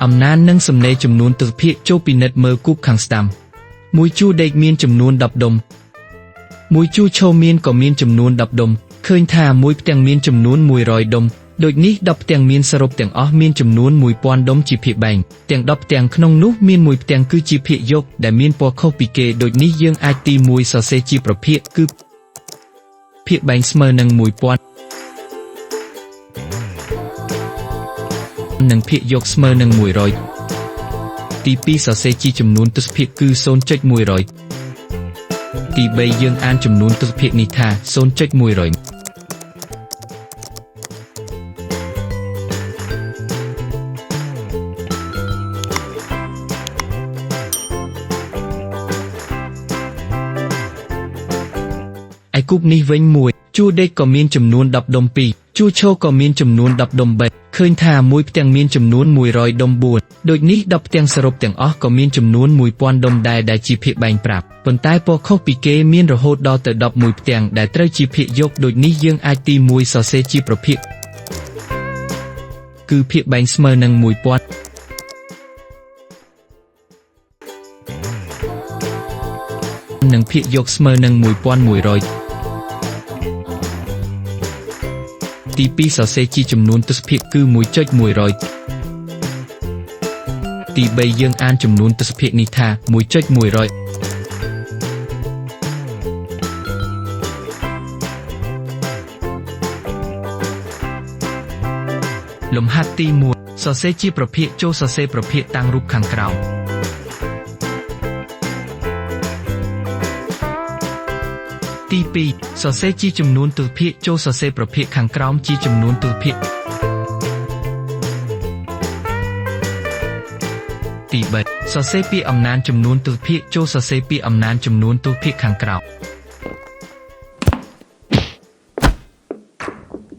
អំណាននិងសំណេរចំនួនទស្សភាគចូលពិនិត្យមើលគូបខាងស្ដាំមួយជួរដេកមានចំនួន10ដុំមួយជួរឈរមានក៏មានចំនួន10ដុំឃើញថាមួយផ្ទាំងមានចំនួន100ដុំដូចនេះ10ផ្ទាំងមានសរុបទាំងអស់មានចំនួន1000ដុំជាភាគបែងទាំង10ផ្ទាំងក្នុងនោះមានមួយផ្ទាំងគឺជាភាគយកដែលមានពណ៌ខុសពីគេដូចនេះយើងអាចទី1សរសេរជាប្រភាគគឺភាគបែងស្មើនឹង1000និងភាគយកស្មើនឹង100ទី2សរសេរជាចំនួនទស្សភាគគឺ0.100ទី3យើងអានចំនួនទស្សភាគនេះថា0.100ឯគូបនេះវិញមួយជួរដេកក៏មានចំនួន10ដុំ2ជួរឈរក៏មានចំនួន10ដុំ3ឃើញថាមួយផ្ទាំងមានចំនួន100ដុំ4ដូចនេះ10ផ្ទាំងសរុបទាំងអស់ក៏មានចំនួន1000ដុំដែរដែលជាភាគបែងប្រាប់ប៉ុន្តែពណ៌ខុសពីគេមានរហូតដល់ទៅ11ផ្ទាំងដែលត្រូវជាភាគយកដូចនេះយើងអាចទី1សរសេរជាប្រភាគគឺភាគបែងស្មើនឹង1000និងភាគយកស្មើនឹង1100ទី2សរសេរជាចំនួនទស្សភាគគឺ1.100ទី3យើងអានចំនួនទស្សភាគនេះថា1.100លំហាត់ទី1សរសេរជាប្រភាគចូលសរសេរប្រភាគតាំងរូបខាងក្រោមទី2សរសេរជាចំនួនទស្សភាគចូលសរសេរប្រភាគខាងក្រោមជាចំនួនទស្សភាគទី3សរសេរពាក្យអំណានចំនួនទស្សភាគចូលសរសេរពាក្យអំណានចំនួនទស្សភាគខាងក្រោម